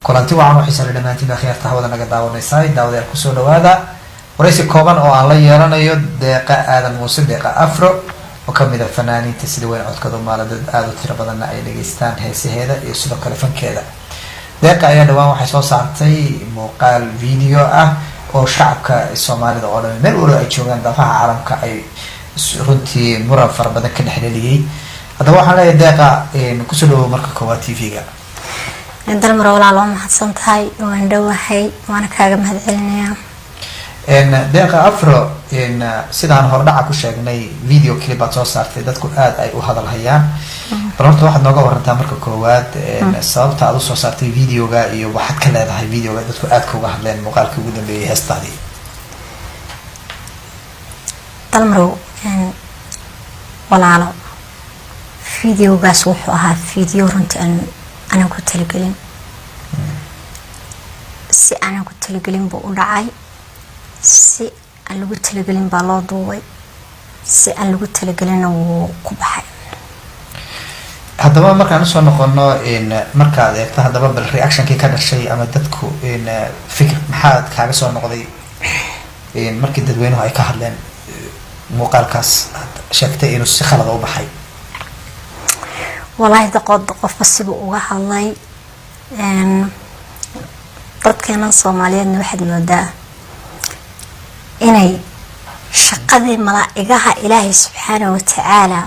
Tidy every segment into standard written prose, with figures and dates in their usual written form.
Kulanti wacan oo xiisa le dhammaantiin akhyaarta hawada naga daawanaysaa. Daawadayaal, kusoo dhawaada waraysi kooban oo aan la yeelanayo Deeqa Aadan Muuse, Deeqa Afro, oo kamid a fanaaniinta sida weyn codkooda maala dad aada u tiro badanna ay dhageystaan heesaheeda iyo sidoo kale fankeeda. Deeqa ayaa dhawaan waxay soo saartay muuqaal video ah oo shacabka Soomaalida oo dhan meel waliba ay joogaan daafaha caalamka ay runtii muran fara badan ka dhexdheliyey. Haddaba waxaan leeyahay, Deeqa, kusoo dhawow marka koowaad TV-ga. Dalmar walaal, waa mahadsan tahay, waan dhowahay, waana kaaga mahad celinayaa. Deeqa Afro, sidaan hordhaca ku sheegnay, video clip aad soo saartay dadku aada ay u hadal hayaan. Bal horta waxaad nooga warantaa marka koowaad sababta aad usoo saartay videoga iyo waxaad ka leedahay videoga dadku aadka uga hadleen, muuqaalkii ugu dambeeyay heestaadii. Dalmarow walaalo, videogaas wuxuu ahaa video runtii aan aanan ku talagelin. Si aanan ku talagelin buu u dhacay, si aan lagu talagelin baa loo duubay, si aan lagu talagelinna wuu ku baxay. Haddaba markaan usoo noqono, markaad eegto haddaba bal reactionkii ka dhashay ama dadku fikir maxaad kaaga soo noqday markii dadweynuhu ay ka hadleen muuqaalkaas aad sheegtay inuu si khalada u baxay? Walaahi daqood qofba sibuu uga hadlay. Dadkeenan Soomaaliyeedna waxaad moodaa inay shaqadii malaa-igaha Ilaahay subxaana watacaala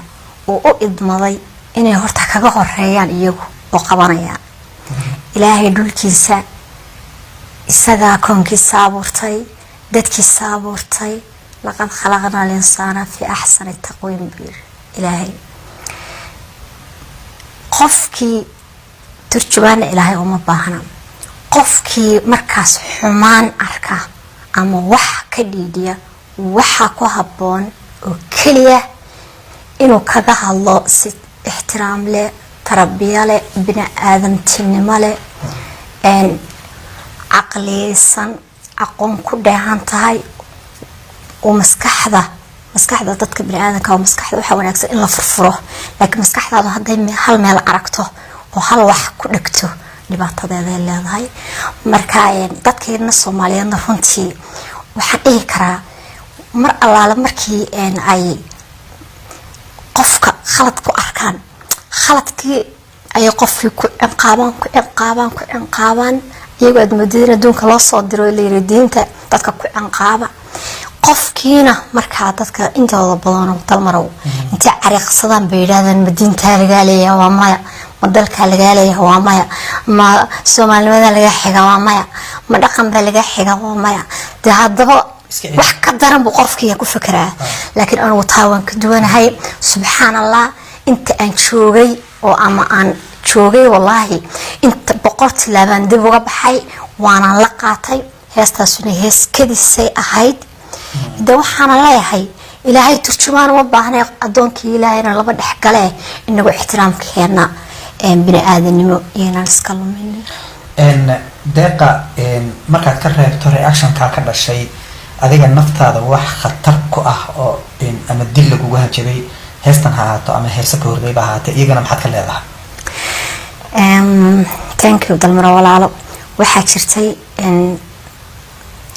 uu u idmaday inay horta kaga horeeyaan iyagu oo qabanayaan. Ilaahay dhulkiisa isagaa koonkiisa abuurtay, dadkiisa abuurtay. "لقد خلقنا الإنسان في أحسن تقويم" buu yiri Ilaahay. Qofkii turjubaana Ilaahay uma baahna. Qofkii markaas xumaan arka ama wax ka dhiidhiya, waxa ku habboon oo keliya inuu kaga hadlo si ixtiraam leh, tarbiya leh, bini aadamtinimo leh, caqliyeysan, aqoon ku dheehan tahay oo maskaxda dadka biniaadanka oo maskaxda waxaa wanaagsan in la furfuro. Laakiin maskaxdaadu hadday hal meel aragto oo hal wax ku dhegto, dhibaatadeeday leedahay. Marka dadkeena Soomaaliyeedna runtii waxaan dhihi karaa, mar allaale markii ay qofka khalad ku arkaan, khaladkii ayay qofkii ku ciqaabaan, ku ciqaabaan, ku ciqaabaan, iyagoo aad moodada in adduunka loo soo diro, layiri diinta dadka ku ciqaaba. Qofkiina markaa dadka intooda badan, Dalmarow, intay cariiqsadaan bay yidhahdaan: "Ma diintaa lagaa leeyaha?" Waa maya. "Ma dalkaa lagaa leeyaha?" Waa maya. "Ma Soomaalinimada lagaa xiga?" Waa maya. "Ma dhaqan baa lagaa xiga?" Waa maya. Dee haddaba wax ka daran buu qofkii ku fekeraa. Laakiin anigu taa waan ka duwanahay. Subxaan Allah, inta aan joogay oo ama aan joogay, wallaahi inta 100 tilaabaan dib uga baxay, waanaan la qaatay. Heestaasuna hees kadisay ahayd. De waxaana leeyahay, Ilaahay turjumaan uma baahnay, adoonkii Ilaahayna laba dhex gale. Inagu ixtiraamkeena bini aadanimo iyoynaan iska luminin. Deeqa, markaad ka reebto reactionkaa ka dhashay, adiga naftaada wax khatar ku ah oo ama dil lagugu hanjabay, heestan ha ahaato ama heese ka horreyba ahaatee, iyagana maxaad ka leedahay? Thank you, Dalmaro walaalo. Waxaa jirtay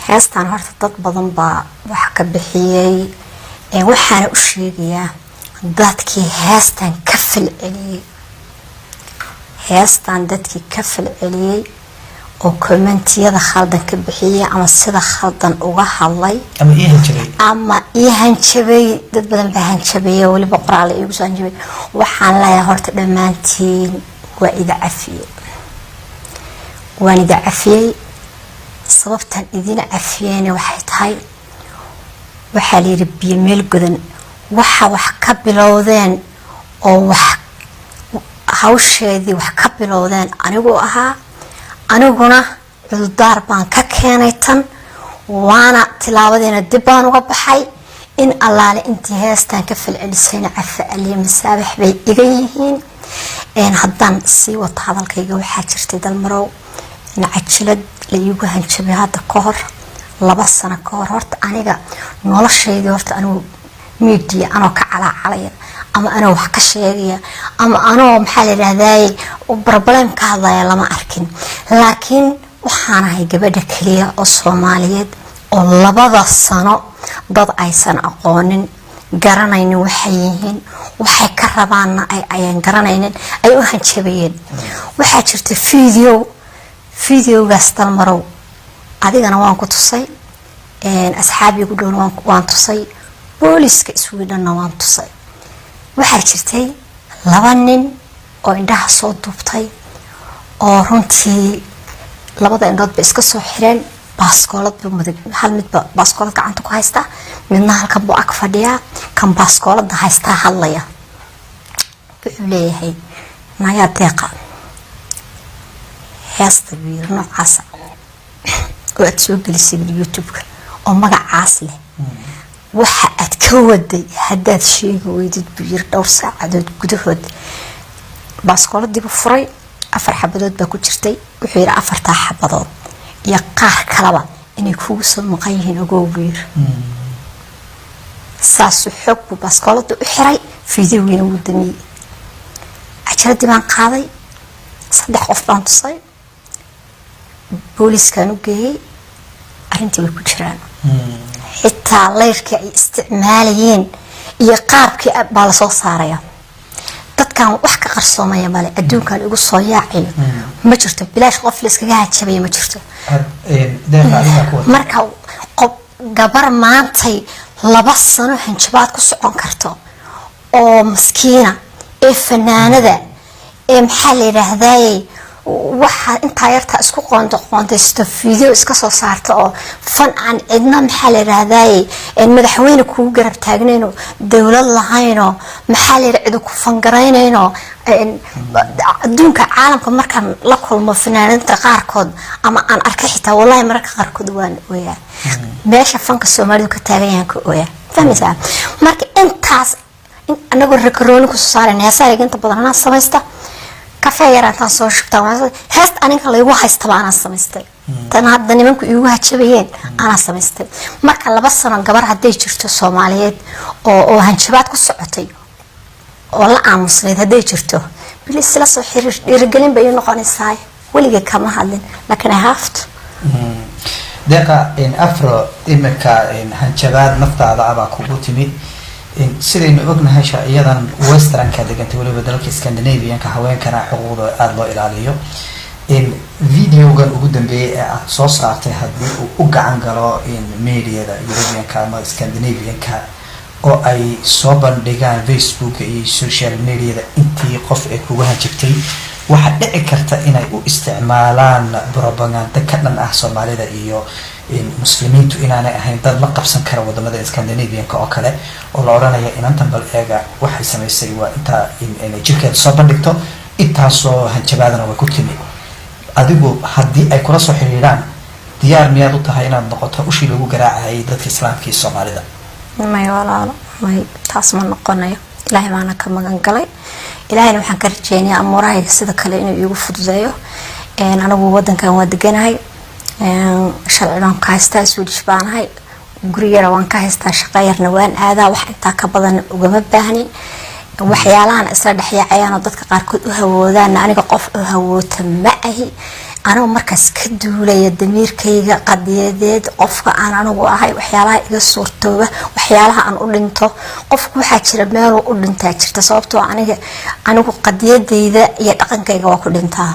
heestan horta dad badan baa wax ka bixiyey. Waxaana u sheegayaa dadkii heestan ka falceliyey, heestan dadkii ka falceliyey oo commentiyada khaldan ka bixiyey ama sida khaldan uga hadlay ama ii hanjabay ama ii hanjabay. Dad badan baa hanjabeeya, weliba qoraal iigu soo hanjabay. Waxaan leeyahay horta dhammaantiin waa ida cafiyey, waan ida cafiyey. Sababtan idin cafiyeyna waxay tahay, waxaa layidhi biyo meel godan waxa wax ka bilowdeen oo wax hawsheedii wax ka bilowdeen aniguu ahaa. Aniguna cudurdaar baan ka keenay tan, waana tilaabadeena dib baan uga baxay. In allaale intii heestan ka falcelisayna cafa aliya masaabax bay iga yihiin. Haddaan sii wato hadalkayga, waxaa jirtay, Dalmarow, in cajilad la iigu hanjabay hadda ka hor, 2 sano ka hor. Horta aniga noloshaydii, horta anigu media anoo ka calaacalaya ama anoo wax ka sheegaya ama anoo, maxaa la yidhahdaye, problem ka hadlaya lama arkin. Laakiin waxaan ahay gabadha keliya oo Soomaaliyeed oo 2da sano dad aysan aqoonin, garanaynin waxay yihiin, waxay ka rabaanna ayaan garanaynin, ay u hanjabayeen. Waxaa jirta video, videogaas, Dalmarow, adigana waan ku tusay, asxaabigu dhowna waan tusay, booliska Swedhenna waan tusay. Waxaa jirtay laba nin oo indhaha soo duubtay, oo runtii labada indhood bay iska soo xireen. Baaskoolad buu mudag, hal midba baaskoolad gacanta ku haystaa, midna halkan buu ag fadhiyaa. Kan baaskoolada haystaa hadlaya, wuxuu leeyahay: "Nayaa Deeqa, heesta," buu yiri, "noocaasa oo aad soo gelisay YouTube-ka oo magacaas leh, waxa aad ka waday haddaad sheegi weydid," buu yiri, "dhowr saacadood gudahood." Baaskooladiibu furay, afar xabadood baa ku jirtay. Wuxuu yidhi: "Afartaa xabadood iyo qaar kaleba inay kugu soo maqan yihiin ogow," buu yiri. Saasuu xoog buu baaskoolada u xiray, fideogiina wuu damiyey. Cajaradii baan qaaday, saddex qof baan tusay, booliiskaan u geeyey. Arrintii way ku jiraan, xitaa layrkii ay isticmaalayeen iyo qaabkii baa lasoo saaraya. Dadkan wax ka qarsoomaya male, adduunkan igu soo yaacayo ma jirto, bilaash qof la iskaga hajabaya ma jirto. Marka qof gabar maantay 2 sano hanjabaad ku socon karto oo maskiina ee fanaanada ee maxaa la yidhaahdaye, waxaa intaa yartaa isku qoonto qoontaysto, video iska soo saarta oo fan aan cidna, maxaa la yidhaahdaye, madaxweyne kugu garab taagnayno, dowlad lahaynoo, maxaa la yidhaha, cidi ku fangaraynayno. Adduunka caalamka markaan la kulmo fanaaniinta qaarkood ama aan arkay xitaa, wallahi mararka qaarkood waan ooyaa. Meesha fanka Soomaalidu ka taagan yahan ka ooyaa, fahmaysaa? Marka intaas anagoo rakarooni kusoo saarayna heesaha inta badan anaa samaysta. Kafee yar intaan soo shubtaan, heesta aniga laygu haystaba anaa samaystay, tan hadda nimanku iigu hajabayeen anaa samaystay. Marka 2 sano gabar hadday jirto Soomaaliyeed oo hanjabaad ku socotay oo la aamusnayd hadday jirto, bilis la soo xiriir, dhiirigelin bay ii noqonaysaa. Weligay kama hadlin, laakiin I have to. Deeqa Afro, imika hanjabaad naftaada abaa kugu timi. Sidaynu ognahay, sharciyadan westernka degantay, weliba dalalka Scandinavianka, haweenkana xuquuqda aada loo ilaaliyo. Videogan ugu dambeeyay ee aada soo saartay haddii uu u gacan galo mediada Europeanka ama Scandinavianka oo ay soo bandhigaan Facebooka iyo social mediada intii qof ee kugu hanjabtay, waxaa dhici karta inay u isticmaalaan propaganda ka dhan ah Soomaalida iyo Muslimiintu inaanay ahayn dad la qabsan kara wadamada Scandinavianka oo kale, oo la odhanaya: "Inantan bal eega, waxay samaysay waa intaa, inay jirkeeda soo bandhigto, intaasoo hanjabaadana way ku timi." Adigu haddii ay kula soo xiriiraan, diyaar miyaad u tahay inaad noqoto ushii lagu garaacayay dadka Islaamka iyo Soomaalida? May walaalo, may, taas ma noqonayo. Ilaahay baana ka magan galay. Ilaahayna waxaan ka rajeynayaa amuurahayga sida kale inuu iigu fududeeyo. Anigu wadankan waa deganahay, sharci baan ka haystaa, Swedish baanahay, guri yara waan ka haystaa, shaqo yarna waan aadaa. Wax intaa ka badan ugama baahni. Waxyaalahan isla dhexyaacayaanoo dadka qaarkood u hawoodaana, aniga qof u hawoota ma ahi. Anigu markaas ka duulaya damiirkayga qadiyadeed, qofka aan anigu ahay, waxyaalaha iga suurtooba, waxyaalaha aan u dhinto. Qofku waxaa jira meeluu u dhintaa jirta, sababtoo aniga anigu qadiyadayda iyo dhaqankayga waa ku dhintaa,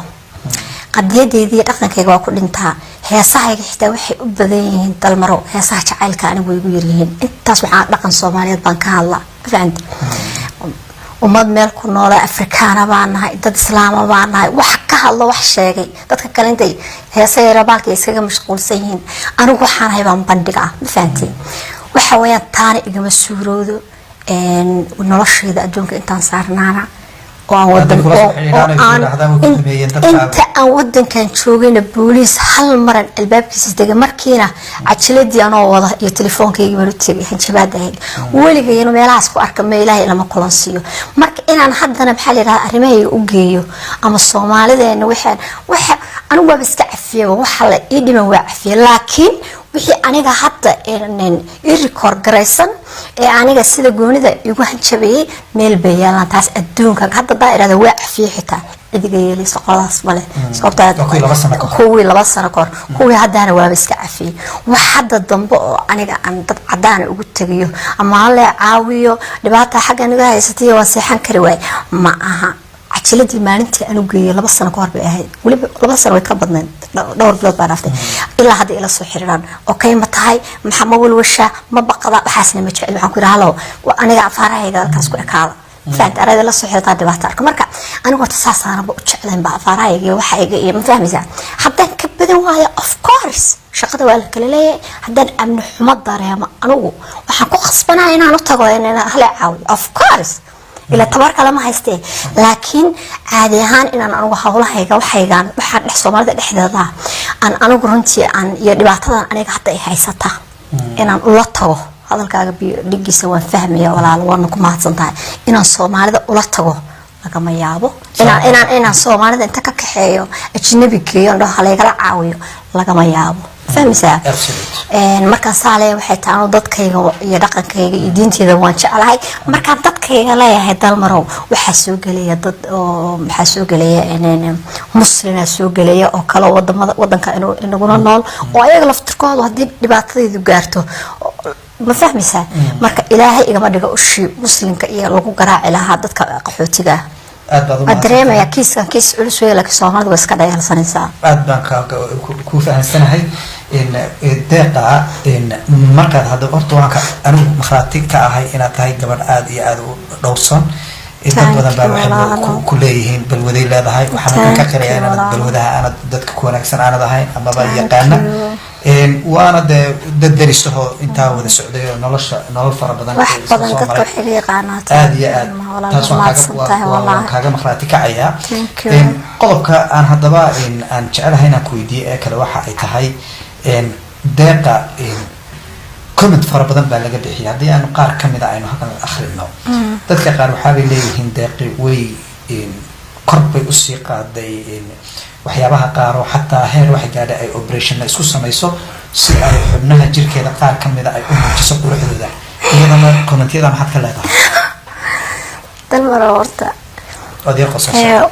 qadiyadayda iyo dhaqankayga waa ku dhintaa. Heesahayga xitaa waxay u badan yihiin, Dalmaro, heesaha jacaylka anigu way igu yaryihiin. Intaas waxaa dhaqan Soomaaliyeed baan ka hadlaa, ma fahamti? Ummad meel ku noola Afrikaana baan nahay, dad Islaama baan nahay. Wax ka hadlo, wax sheegay dadka kale intay heesa yarabaalka iskaga mashquulsan yihiin, anigu waxaan ahay baan bandhiga ah, ma fahamti? Waxa weeyaan taana igama suuroodo noloshayda adduunka intaan saarnaana oo aan wadan inta aan wadankan joogayna booliis hal maran albaabkiisa tegay, markiina cajiladii anoo wada iyo telefoonkaygii baan u tegay. Hanjabaad ahayd weligayna meelahaas ku arka ma Ilaahay lama kulansiiyo. Marka inaan haddana, maxaa la yidhahda, arrimahayga u geeyo ama Soomaalideena waxaan waxa anigu waaba iska cafiyaba, waxa la ii dhiman waa cafiye, laakiin Wixii aniga hadda i record garaysan ee aniga sida goonida igu hanjabayay meel bay yaalaan. Taas adduunka hadda daa irahda waa cafiye, xitaa cidiga yeelaysa qoladaas male, sababtaa Waa kuwii 2 sano ka hor. Kuwii 2 sano kahor, kuwii haddana waaba iska cafiyey. Wax hadda dambe oo aniga aan dad cadaana ugu tegayo ama hala caawiyo, dhibaata xagga naga haysatay, waan seexan kari waay, ma aha. Cajiladii maalintii aan u geeyay 2 sano ka hor bay ahayd, weliba 2 sano way ka badnayd, dhowr bilood baa dhaaftay. Ilaa hadda ila soo xiriiraan, okay ma tahay, maxaa, ma walwashaa, ma baqda? Waxaasna ma jecel. Waxaan ku yidhi, halow, aniga afaarahayga halkaas ku ekaada. Fahamta? Arayda la soo xiriirtaa dhibaato arko. Marka anigu horta saasaanaba u jeclayn ba afaarahayga iyo waxayga iyo, ma fahmaysaa? Haddaan ka badan waayo, of course, shaqada waa la kala leeyahay. Haddaan amni xumo dareemo, anigu waxaan ku khasbanaya inaan u tago inaan hala caawiyo, of course, ila tabar kale ma haystee. Laakiin caadi ahaan inaan anigu hawlahayga, waxaygaan, waxaan dhex Soomaalida dhexdeeda aan anigu runtii aan iyo dhibaatadan aniga hadda ay haysataa inaan ula tago. Hadalkaaga biyo dhigiisa waan fahmaya, walaalo, waana ku mahadsan tahay. Inaan Soomaalida ula tago lagama yaabo. Inaan Soomaalida inta ka kaxeeyo ajnabi geeyo, dhaho halaygala caawiyo, lagama yaabo. Fahmaysaa? Absolute. Markaan saa leeyahay, waxay tahay anu dadkayga iyo dhaqankayga iyo diinteyda waan jeclahay. Markaan dadkayga leeyahay, Dalmarow, waxaa soo gelaya dad oo, maxaa soo gelaya, muslina soo gelaya oo kale oo wadamada wadanka inaguna nool oo ayaga laftirkoodu haddii dhibaatadaydu gaarto, ma fahmaysaa? Marka Ilaahay igama dhigo ushii muslimka iyo lagu garaaci lahaa dadka qaxootiga ah. Aad baad u Waa mahadsantahay. dareemaya kiiskan kiis culus wey, laakiin Soomaalida waa iska dhayalsanaysaa. Aad baan ku fahansanahay in Deeqa in markaad hadda horta waan ka anigu markhaati ka ahay inaad tahay gabadh aad iyo aad u dhowrsan. Dad Thank badan baa you, waxay walaalo. ku leeyihiin balwaday leedahay. Waxaan ka Thank qirayaa you, inaanad walaalo. balwadaha aanad dadka ku wanaagsan aanad ahayn amaba Thank yaqaana. you. Waana dee dad derisahoo intaa wada socday oo nolosha nolol fara badan Wax isla badan soo dadka maray. waxay ga yaqaanaa. Aad iyo aad taas waan waan kaaga markhaati kacayaa. Thank you. Qodobka aan haddaba aan jecelahay inaan ku weydiiyo ee kale waxa ay tahay, Deeqa, comment fara badan baa laga bixiyay. Haddii aanu qaar kamida aynu halkan akhrino, dadka qaar waxaabay leeyihiin Deeqi way kor bay usii qaaday waxyaabaha qaar oo xataa heer waxay gaadhay ay operationna isku samayso si ay xubnaha jirkeeda qaar kamida ay u muujiso quruxdooda. Iyadana commentiyada maxaad ka leedahay? Dalmaro, horta Ood yar qosashay.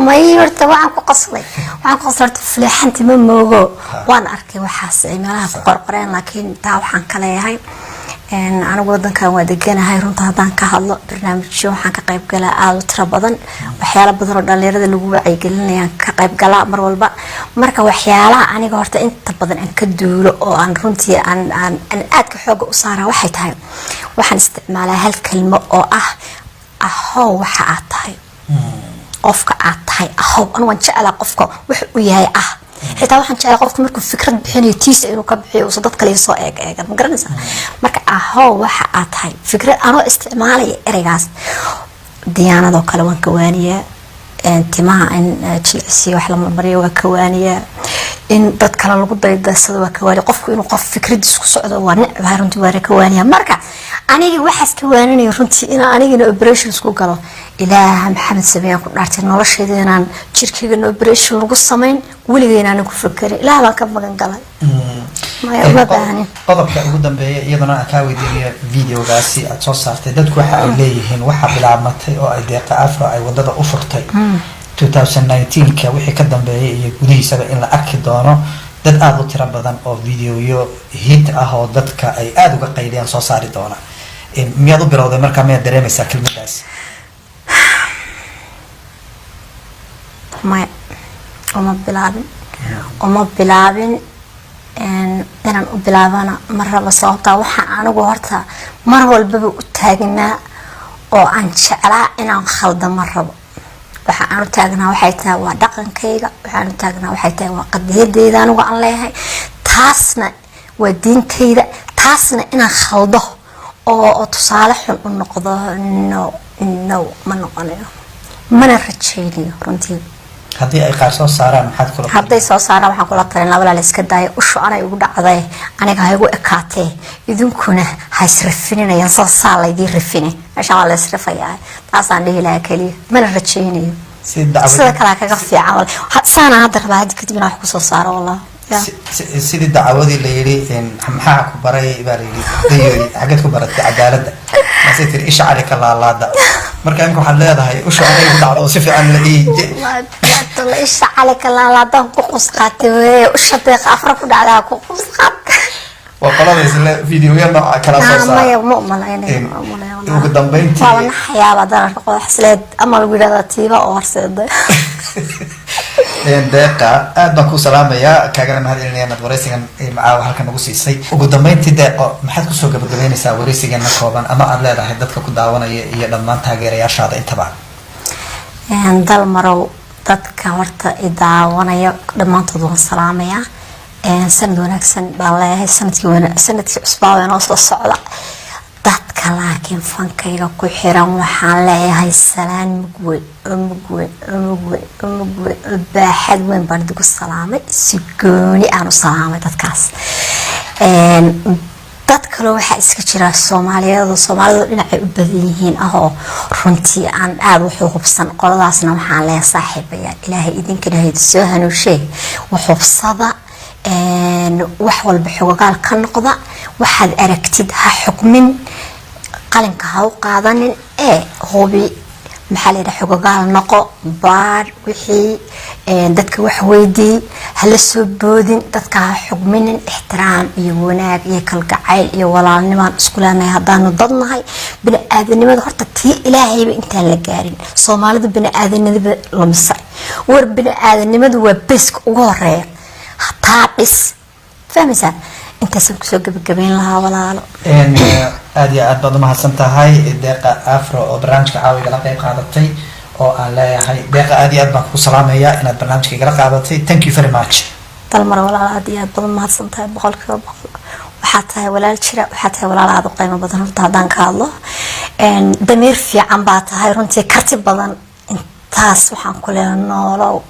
May, horta waxaan ku qoslay horta fuleexanti ma moogo. Waan arkay waxaas ay meelaha ku qorqoreen, laakiin taa waxaan ka leeyahay, anigu wadankan waa deganahay. Runta haddaan ka hadlo, barnaamijyo waxaan ka qayb galaa aada u tiro badan, waxyaalo badan oo dhalinyarada lagu wacyigelinayaan ka qayb galaa mar walba. Marka waxyaalaha aniga horta inta badan aan ka duulo oo aan runtii aan aadka xooga u saaraa waxay tahay, waxaan isticmaalaa hal kelmo oo ah ahow waxa aad tahay, qofka aad tahay ahow. Anu waan jeclaa qofka wax uu yahay ah. Xitaa waxaan jeclaa qofka markuu fikrad bixinayo tiisa inuu ka bixiyo, uusan dad kale soo eeg eegan, ma garanaysaa? Marka ahow waxa aad tahay, fikrad anoo isticmaalaya ereygaas, diyaanadoo kale waan kawaaniyaa, timaha in jilcisiyo wax la marmariyo waa kawaaniyaa, in dad kale lagu daydaysado waa kawaaniya, qofku inuu qof fikradiis ku socdo waa necbahay runtii, waa kawaaniya. Marka aniga waxaas kawaaninaya runtii inaan anigana operation isku galo, Ilaaha Maxamed sameeyaan ku dhaartay, noloshayda inaan jirkaygana operation lagu samayn weligay inaanan ku fakerin, Ilaah baan ka magan galay. Maya, uma baahnin. Qodobka ugu dambeeya iyaduna aan kaa weydiinayo, videogaasi aad soo saartay, dadku waxa ay leeyihiin waxaa bilaabmatay oo ay Deeqa Afro ay wadada u furtay 2019ka wixii ka dambeeyay iyo gudihiisaba in la arki doono dad aada u tiro badan oo videoyo hit ah oo dadka ay aada uga qayliyaan soo saari doona. Miyaad u bilowday markaa? Miyaad dareemaysaa kelmadaas? Maya, uma bilaabin, uma bilaabin. Inaan u bilaabana ma rabo, sababtaa waxaa anigu horta mar walbaba u taagnaa oo aan jeclaa inaan khalda ma rabo. Waxa aan u taagnaa waxay tahay waa dhaqankayga, waxaan u taagnaa waxay tahay waa qadiyadeyda anigu aan leeyahay, taasna waa diintayda. Taasna inaan khaldo oo tusaale xun u noqdo, no, no, ma noqonayo, mana rajaynayo runtii. Haddii ay qaar soo saaraan, maxaad kula Hadday soo saaraan, waxaan kula talin laba la iska daayo. Ushu anay ugu dhacday, aniga ha igu ekaatee, idinkuna ha israfininayaan. Soo saa laydii rafine, meeshaan waa la israfayaa. Taasaan dhihi lahaa keliya, mana rajaynayo. Si dacwad Sida kalea kaga fiican. Saanaan hadda rabaa haddi kadib inaan wax kusoo saaro, wallah. Ya. Sidii dacwadii la yidhi, maxaa ku baray baa la yidhi, dayoy xageed ku baratay cadaaladda? Maasay tiri, "Isha cali ka laalaada." Marka imika waxaad leedahay usha anay ku dhacdo oo si fiican la ii La isha cali ka laalaadaan ku qus qaatay weye. Usha Deeqa Afra ku dhacdaa ku qus qaatay. Waa qolada isle videoya nooca kala soo saara. Maya, ma umalaynayo, ma umalayo. Ugu dambeyntii Waa la naxayaaba haddaan arko qodax isleed ama lagu yidhahdaa tiiba oo horseeday. Deeqa, aad baan ku salaamayaa, kaagana mahad celinaya inaad wareysigan caawa halkan nagu siisay. Ugu dambeyntii, Deeqo, maxaad kusoo gabagabeynaysaa wareysigana kooban ama aad leedahay dadka ku daawanaya iyo dhammaan taageerayaashaada intaba? Dalmarow, dadka horta i daawanaya dhammaantood waan salaamayaa. Sanad wanaagsan baan leeyahay, sanadkii cusbaa inoo soo socda. Dadka laakiin fankayga ku xiran waxaan leeyahay salaan mug weyn oo mug weyn oo mug weyn oo mug weyn oo baaxad weyn baan idigu salaamay. Si gooni aan u salaamay dadkaas. Dad kaloo waxaa iska jira Soomaaliyeed oo Soomaalidu dhinacay u badan yihiin ahoo runtii aan aada wuxuu hubsan. Qoladaasna waxaan leeyahay, saaxiibayaal, Ilaahay idinkana haydi soo hanuushee, hubsada wax walba, xogogaal ka noqda. Waxaad aragtid ha xukmin, qalinka ha u qaadanin ee hubi. Maxaa la yidhaha, xogogaal noqo, baar wixii, dadka wax weydii, hala soo boodin, dadka ha xugminin. Ixtiraam iyo wanaag iyo kalgacayl iyo walaalnimaan isku leenahay haddaanu dad nahay. Bini-aadanimada horta tii Ilaahayba intaan la gaarin, Soomaalidu bini-aadanimada lumisay. War, bini-aadanimadu waa beska ugu horeeya, taa dhis. Fahmaysaa? Intaasaan kusoo gabagabayn lahaa, walaalo. Aada iyo aad baad umahadsan tahay, Deeqa Afro, oo barnaamijka caawa igala qeyb qaadatay, oo aan leeyahay, Deeqa, aad iyo aad baan kugu salaamaya inaad barnaamijka igala qaadatay. Thank you very much. Dalmar, walaal, aad iyo aad baad umahadsan tahay, 100%. Waxaa tahay walaal jira, waxaa tahay walaal aada u qiimo badan. Horta haddaan ka hadlo, damiir fiican baa tahay runtii, karti badan. Intaas waxaan ku leeyahay noolow.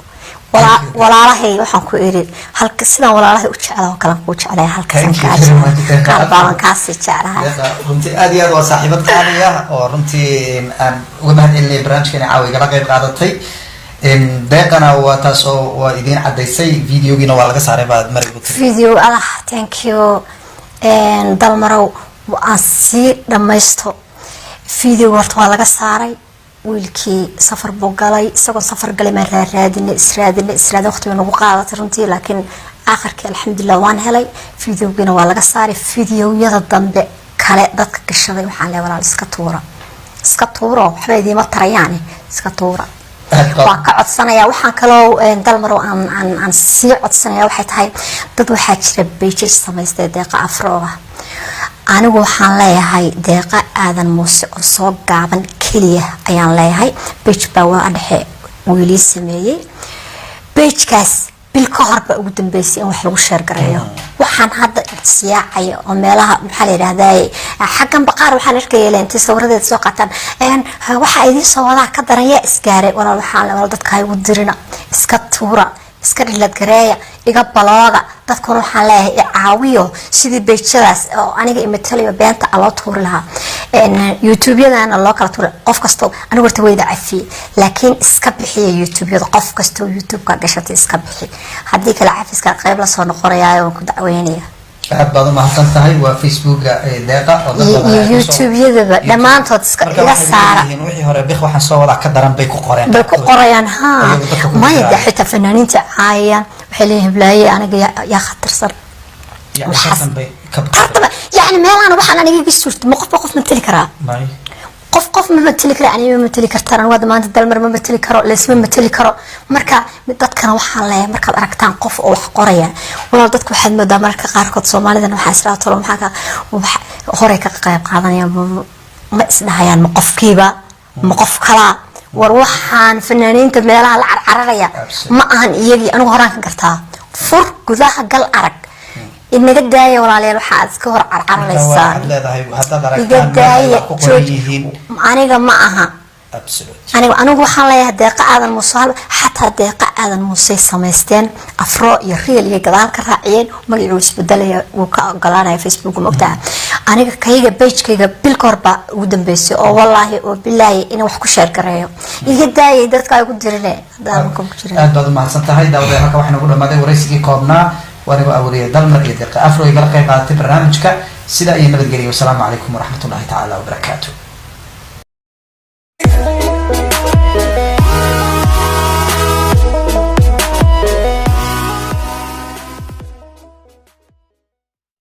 Walaalahay waxaan ku iri halka sidaan walaalahay u jeclaa oo kale kuu jeclaya, halkaasaan kaa jeclahay, qaar baaban kaasii jeclahay. Runtii aad iyo aad waa saaxiibad qaaliya oo runtii aan uga mahad celinaya barnaamijkan caawa igala qeyb qaadatay. Deeqana waa taas oo waa idiin cadaysay, videogiina waa laga saaray baad marig u tiri. Video allah, thank you, Dalmarow. Aan sii dhamaysto videoga. Horta waa laga saaray. Wiilkii safar buu galay. Isagoo safar galay maan raaraadinay, israadinay, israadin. Waqti bay nagu qaadatay runtii, laakiin aakhirkii alxamdulilah waan helay. Videogiina waa laga saaray. Videoyada dambe kale dadka gashaday waxaan leeyahay, walaal, iska tuura, iska tuuro, waxba idiima tarayaane, iska tuura. Waan ka codsanaya. Waxaan kaloo, Dalmaro, aan sii codsanaya waxay tahay, dad waxaa jira pages samaystay Deeqa Afrooga. Anigu waxaan leeyahay Deeqa Aadan Muuse oo soo gaaban keliya ayaan leeyahay. Page baa waa dhexe wiilii sameeyey pagekaas. Bil ka hor baa ugu dambeysay in wax lagu share gareeyo. Waxaan hadda siyaacaya oo meelaha, maxaa la yidhahdaa, xaggan baqaar waxaan arkaya intay sawiradeeda soo qaataan, waxaa idiin soo wadaa ka daran yaa isgaaray. Walaal, waxaan walaal dadka ha igu dirina, iska tuura, iska dhilad gareeya, iga balooga. Dadkuna waxaan leeyahay i caawiyo sidii pageyadaas oo aniga imatalayo beenta a loo tuuri lahaa, YouTube-yadana loo kala tuuri. Qof kasto anigu horta wayda cafiye, laakiin iska bixiya YouTube-yada. Qof kastoo YouTube-ka gashatay iska bixi, haddii kale cafiska qayb lasoo noqonayaa, waan ku dacweynaya. Aad baad umahadsan tahay. Waa Facebooka Deeqa oo dad iyo badan ay iyo kusoo YouTube-yadaba dhammaantood iska Marka iga waxay saara. leeyihiin wixii hore bik waxaan soo wadaa ka daran bay ku qoreen. Bay ku qorayaan ha. Iyagu dadka ku Maya de jiraan. Xitaa fanaaniinta caayayaan, waxay leeyihin hiblaaye aniga yaa khatarsan. Yani tartan bay ka Tartaba yani meelahan waxaan aniga iga suurta ma qofba qof mateli karaa? May. Qof qof ma mateli kara, aniga ma mateli kartaan, anigu maanta Dalmar ma mateli karo, laysma mateli karo. Marka dadkana waxaan leeyahay, markaad aragtaan qof oo wax qoraya, walaal, dadka waxaad moodaa mararka qaarkood Soomaalidan waxaa israa tolo maxaa ka wax horey ka qayb qaadanaya, ma isdhahayaan ma qofkiiba ma qof kalaa. War, waxaan fanaaniinta meelaha la carcararaya ma ahan iyagii. Anigu horaan ka gartaa. Fur gudaha gal, arag. Inaga daaya, walaalayaal, waxaa aad iska hor carcararaysaan. Waxaad leedahay haddaad Iga aragtaan meel ay daaya. wax ku qoran yihiin. Aniga ma aha. Absolute. Anigu waxaan leeyahay Deeqa Aadan Muuse. Xataa Deeqa Aadan Muuse samaysteen, Afro iyo real iyo gadaal ka raaciyeen, magacii isbedelaya, wuu ka ogolaanaya Facebook, ma ogtaha? Aniga kayga pagekayga bil ka hor baa ugu dambeysay oo wallaahi oo bilaahi in wax ku share gareeyo. Iga daayay dadka ay ku dirine haddaan ku jirin. Aad baad umahadsan tahay, daawadayaal. Halka waxaa nagu dhamaaday waraysigii koobnaa. Anigoo awariye Dalmar iyo Deeqa Afro igala qayb qaadatay barnaamijka. Sidaa iyo nabadgeliya. Wasalaamu calaykum waraxmatullahi tacaala wabarakaatu.